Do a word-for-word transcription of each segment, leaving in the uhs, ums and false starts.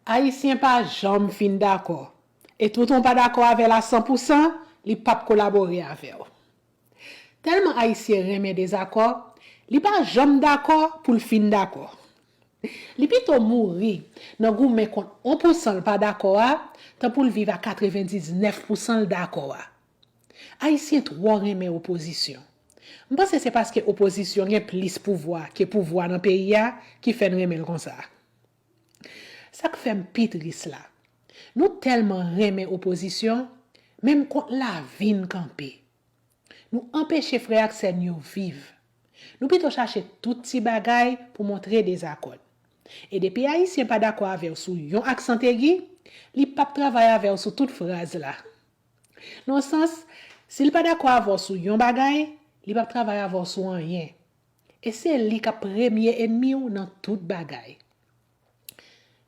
Ayisyen pa janm fin dakò. E toutan w pa dakò avè l a san pou san, li p ap kolabore avè w. Tèlman Ayisyen renmen dezakò, li pa janm dakò pou l fin dakò. Li pito mouri nan goumen kont yon pou san l pa dakò a, tan pou l viv a katrevendiznèf pou san l dakò a. Ayisyen twò renmen opozisyon. M panse se paske opozisyon gen plis pouvwa ke pouvwa nan peyi a ki fè n renmen l konsa. Sa k fè m pi tris la, nou tèlman renmen opozisyon, menm kont lavi n kanpe. Nou anpeche frè ak sè n yo viv. Nou pito chache tout ti bagay pou montre dezakò n. E depi Ayisyen pa dakò avè w sou yon aksan egi, li p ap travay avè w sou tout fraz la. Nan yon sans, si l pa dakò avè w sou yon bagay, li p ap travay avè w sou anyen. E se li k ap premye enmi w nan tout bagay.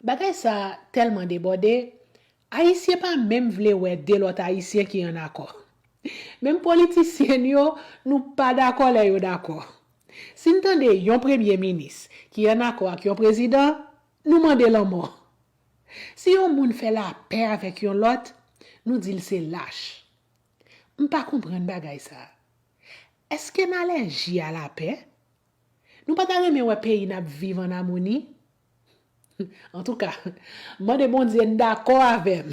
Bagay sa a tèlman debòde, Ayisyen pa menm vle wè de lòt Ayisyen ki ann akò. Menm politisyen n yo, nou pa dakò lè yo dakò. Si n tande yon premye minis ki ann akò ak yon prezidan, nou mande lanmò. Si yon moun fè lapè avèk yon lòt, nou di l se lach. M pa konprann bagay sa a. Èske n alèji a lapè? Nou pa ta renmen wè peyi n ap viv ann amoni? Antouka, m mande Bondye n dakò avè m.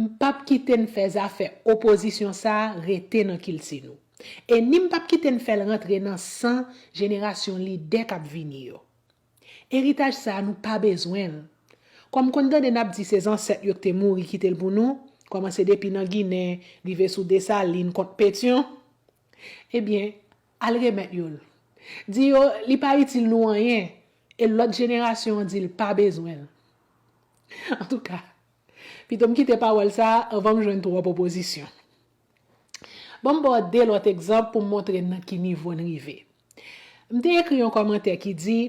M p ap kite n fè zafè opozisyon sa a rete nan kilti nou. E ni m p ap kite n fè l rantre nan san jenerasyon lidè k ap vini yo. Eritaj sa a, nou pa bezwen l. Kòm konn tande n ap di se zansèt yo k te mouri kite l pou nou, kòmanse depi nan Ginen, rive sou Desalin kont Petyon, ebyen, al remèt yo l. Di yo li pa itil nou anyen, e lòt jenerasyon an di l pa bezwen l. Antouka, pito m kite pawòl sa a anvan m jwenn twòp opozisyon. Ban m ba w de lòt egzanp pou m montre n nan ki nivo n rive. M te ekri yon kòmantè ki di,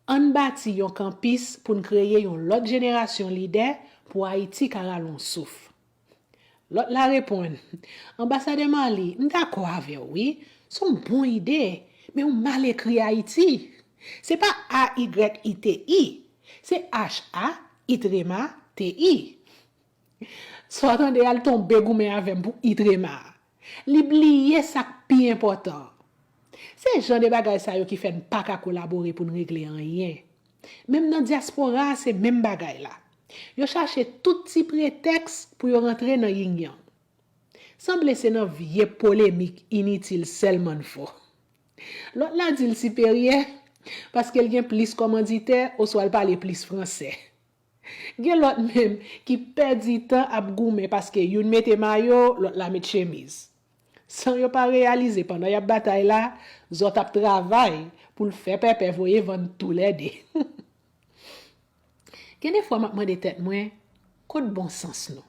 ann bati yon kanpis pou n kreye yon lòt jenerasyon lidè pou Ayiti ka rale yon souf. Lòt la reponn, anbasadè Marly, m dakò avè w, wi. Se yon bon ide, men ou mal ekri Ayiti. Se pa A Y I T I, se H A I trema T I. Sa w tande a, l tonbe goumen avè m pou I trema a. Li bliye sa k pi enpòtan. Se jan de bagay sa yo ki fè n pa ka kolabore pou n regle anyen. Menm nan dyaspora a, se menm bagay la. Yo chache tout ti pretèks pou yo rantre nan yingyang. Sanble se nan vye polemik initil sèlman n fò. Lòt la di l siperyè paske l gen plis kòmanditè oswa l pale plis fransè. Gen lòt menm ki pèdi tan ap goumen paske youn mete mayo, lòt la met chemiz. San yo pa reyalize pandan y ap batay la, zòt ap travay pou l fè pèpè voye vann toulède. Gen de fwa m ap mande tèt mwen, kot bon sans nou?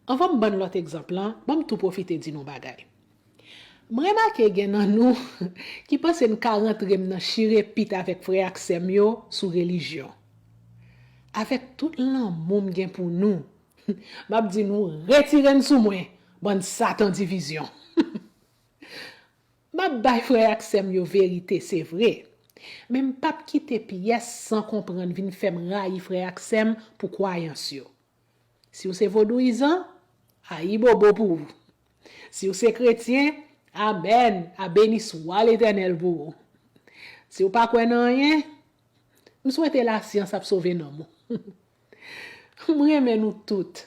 Anvan m ban n lòt egzanp lan, ban m tou pwofite di n yon bagay. M remake gen nan nou ki panse n ka rantre m nan chire pit avèk frè ak sè m yo sou relijyon. Avèk tout lanmou m gen pou nou, m ap di nou retire n sou mwen, bann satan divizyon. M ap bay frè ak sè m yo verite, se vre. Men m p ap kite pyès san konprann vin fè m rayi frè ak sè m pou kwayans yo. Si w se vodouyizan, ayibobo pou ou. Si w se kretyen, amèn, abeniswa Letènèl pou ou. Si w pa kwè nan anyen, m swete lasyans ap sove nanm ou. M renmen nou tout.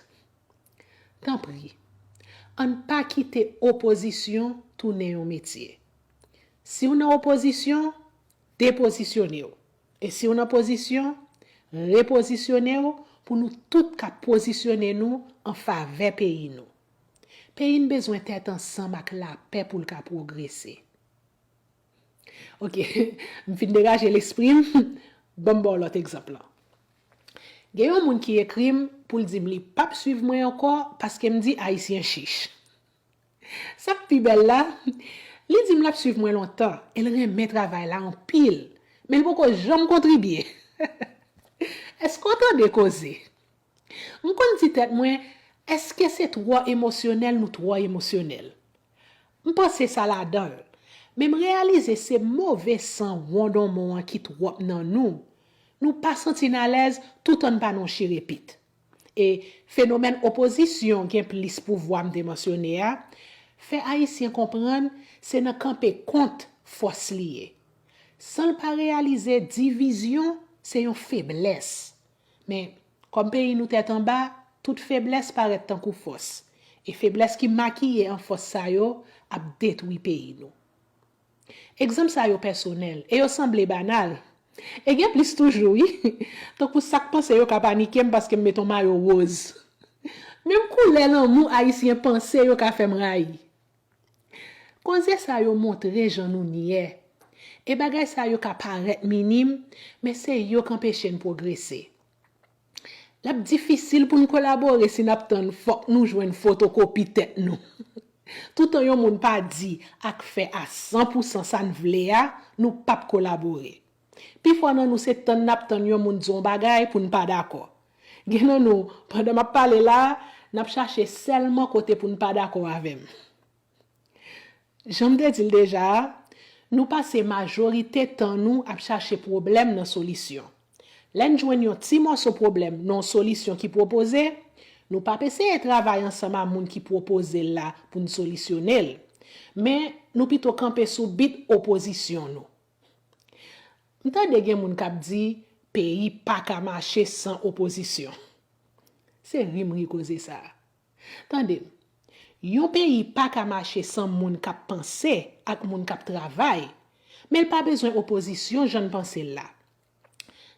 Tanpri, ann pa kite opozisyon tounen yon metye. Si w nan opozisyon, depozisyone w. E si w nan pozisyon, repozisyone w pou nou tout ka pozisyone nou an favè peyi nou. Peyi n bezwen tèt ansanm ak lapè pou l ka pwogrese. Ok, m fin degaje lespri m, ban m ba w lòt egzanp lan. Gen yon moun ki ekri m pou l di m li p ap swiv mwen ankò paske m di Ayisyen chich. Sa k pi bèl la, li di m l ap swiv mwen lontan e l renmen travay la anpil, men l poko janm kontribye. Èske w tande koze? M konn di tèt mwen, èske se twò emosyonèl nou twò emosyonèl? M panse sa ladan l, men m reyalize se move san wondonmon an ki twòp nan nou. Nou pa santi n alèz toutan n pa nan yon chire pit. E fenomèn opozisyon gen plis pouvwa m te mansyone a fè Ayisyen konprann se nan kanpe kont fòs li ye. San l pa reyalize divizyon se yon feblès. Men, kòm peyi nou tèt anba, tout feblès parèt tankou fòs. E feblès ki makiye an fòs sa yo ap detwi peyi nou. Egzanp sa yo pèsonèl e yo sanble banal. E gen plis toujou, wi. Tankou sa k panse yo ka panike m paske m met yon mayo woz. Menm koulè lanmou Ayisyen panse yo ka fè m rayi. Koze sa yo montre jan nou nyè. E bagay sa yo ka parèt minim, men se yo k anpeche n pwogrese. L ap difisil pou n kolabore si n ap tann fòk nou jwenn fotokopi tèt nou. Toutan yon moun pa di ak fè a san pou san sa n vle a, nou p ap kolabore. Pifò nan nou se tann n ap tann yon moun di yon bagay pou n pa dakò. Gen nan nou, pandan m ap pale la a, n ap chache sèlman kote pou n pa dakò avè m. Jan m te di l deja a, nou pase majorite tan nou ap chache pwoblèm nan solisyon. Lè n jwenn yon ti mòso pwoblèm nan yon solisyon ki pwopoze, nou p ap eseye travay ansanm a moun ki pwopoze l la pou n solisyone l, men nou pito kanpe sou bit opozisyon nou. M tande gen moun k ap di peyi pa ka mache san opozisyon. Se ri m ri koze sa a. Tande m, yon peyi pa ka mache san moun k ap panse ak moun k ap travay, men l pa bezwen opozisyon jan n panse l la.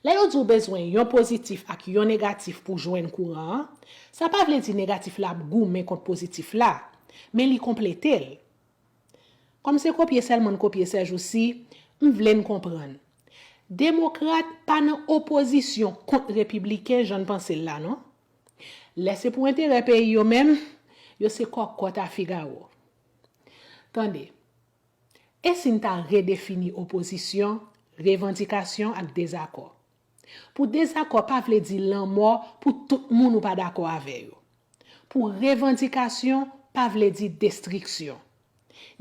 Lè yo di w bezwen yon pozitif ak yon negatif pou jwenn kouran an, sa pa vle di negatif la ap goumen kont pozitif la, men li konplete l. Kòm se kopye sèlman n kopye sèjousi, m vle n konprann. Demokrat pa nan opozisyon kont repibliken jan n panse l la non. Lè se pou enterè peyi yo menm, yo se kòkòt a Figawo. Tande, e si n ta redefini opozisyon, revandikasyon ak dezakò? Pou dezakò pa vle di lanmò pou tout moun ou pa dakò avè yo. Pou revandikasyon pa vle di destriksyon.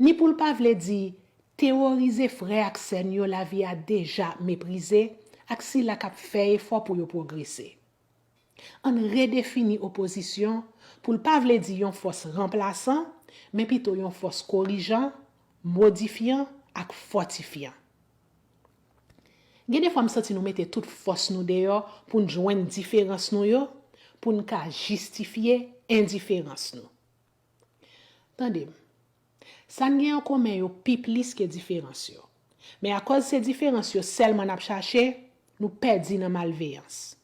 Ni pou l pa vle di teworize frè ak sè n yo lavi a deja meprize ak sila k ap fè efò pou yo pwogrese. Ann redefini opozisyon pou l pa vle di yon fòs ranplasan, men pito yon fòs korijan, modifyan ak fòtifyan. Gen defwa m santi nou mete tout fòs nou deyò pou n jwenn diferans nou yo, pou n ka jistifye endiferans nou. Tande m, sa n gen an komen yo pi plis ke diferans yo. Men akòz se diferans yo sèlman n ap chache, nou pèdi nan malveyans.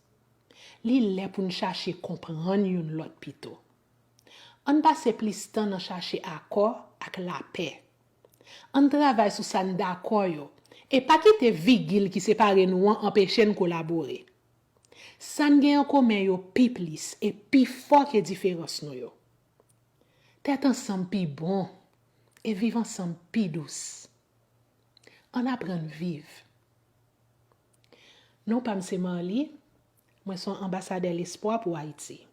Li lè pou n chache konprann youn lòt pito. Ann pase plis tan nan chache akò ak lapè. Ann travay sou sa n dakò yo, e pa kite vigil ki separe nou an anpeche n kolabore. Sa n gen an komen yo pi plis e pi fò ke diferans nou yo. Tèt ansanm pi bon e viv ansanm pi dous. Ann aprann viv. Non pa m se Marly, mwen se yon anbasadè lespwa pou Ayiti.